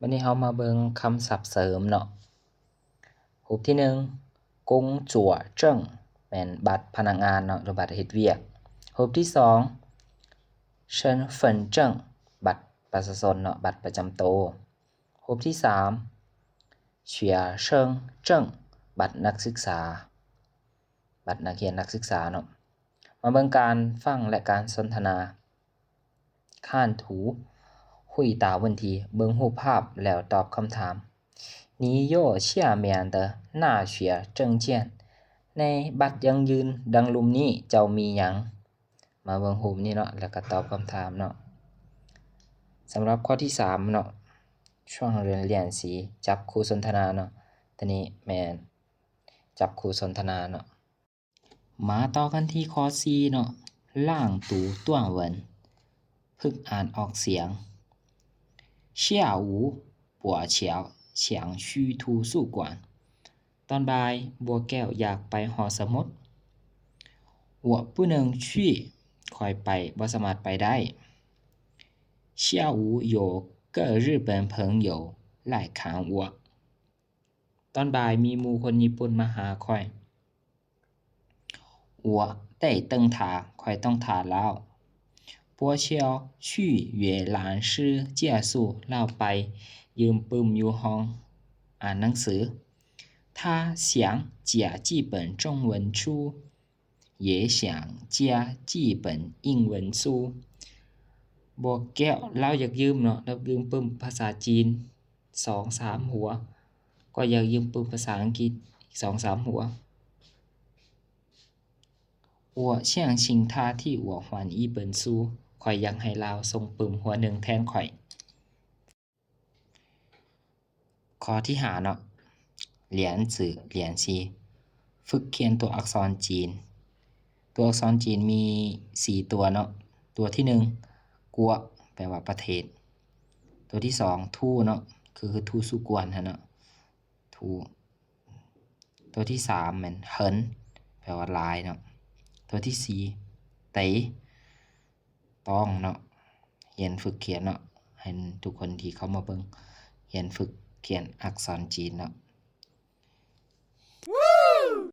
ບັດນີ້ເຮົາມາເບິ່ງຄຳສັບເສີມເນາະ. ຮູບທີໜຶ່ງ 工作证 ແມ່ນບັດພະນັກງານເນາະ ຫຼືບັດເຮັດວຽກ. ຮູບທີສອງ 身份证 ບັດປະຊາຊົນເນາະ ບັດປະຈຳໂຕ. ຮູບທີສາມ 学生证 ບັດນັກສຶກສາ ບັດນັກຮຽນນັກສຶກສາເນາະ. ມາເບິ່ງການຟັງ ແລະ ການສົນທະນາ. 看图 回答问题 ເບິ່ງຮູບພາບແລ້ວຕອບຄຳຖາມ. 你有下面的那些证件 ໃນບັດຢັ້ງຢືນດັ່ງລຸ່ມນີ້ເຈົ້າມີຫຍັງ? ມາເບິ່ງຮູບນີ້ເນາະ ແລ້ວກໍຕອບຄຳຖາມເນາະ. ສຳລັບຂໍ້ທີສາມເນາະ 双人练习 ຈັບຄູ່ສົນທະນາເນາະ. ໂຕນີ້ແມ່ນຈັບຄູ່ສົນທະນາເນາະ. ມາຕໍ່ກັນທີ່ຂໍ້ສີ່ເນາະ 朗读短文 ຝຶກອ່ານອອກສຽງ. 下午我想去图书馆 ຕອນບ່າຍ ບົວແກ້ວຢາກໄປຫໍສະໝຸດ. 我不能去 ຂ້ອຍໄປ ບໍ່ສາມາດໄປໄດ້. 下午有个日本朋友来看我 ຕອນບ່າຍມີໝູ່ຄົນຍີ່ປຸ່ນມາຫາຂ້ອຍ. 我得等他 ຂ້ອຍຕ້ອງຖ້າລາວ. 波萧去与兰诗借书 ລາວໄປຢືມປຶ້ມຢູ່ຫ້ອງອ່ານໜັງສື. 他想借几本中文书 也想借几本英文书. ບົວແກ້ວລາວຢາກຢືມເນາະ ລາວຢືມປຶ້ມພາສາຈີນສອງສາມຫົວ ກໍຢາກຢືມປຶ້ມພາສາອັງກິດອີກສອງສາມຫົວ. 我想请他替我还一本书 ຂ້ອຍຢາກໃຫ້ລາວສົ່ງປຶ້ມຫົວໜຶ່ງແທນຂ້ອຍ. ຂໍ້ທີຫ້າເນາະ 练习 ເລຍນຊີ ຝຶກຂຽນຕົວອັກສອນຈີນ. ຕົວອັກສອນຈີນມີສີ່ຕົວເນາະ. ຕົວທີໜຶ່ງ 国 ແປວ່າປະເທດ. ຕົວທີສອງ 图 ເນາະ ຄື 图书馆ຫັ້ນເນາະ 图. ຕົວທີສາມແມ່ນ 很 ແປວ່າຫຼາຍເນາະ. ຕົວທີສີ່ 得 ຕ້ອງເນາະ ຮຽນຝຶກຂຽນເນາະ ໃຫ້ທຸກຄົນທີ່ເຂົ້າມາເບິ່ງຮຽນຝຶກຂຽນອັກສອນຈີນເນາະ.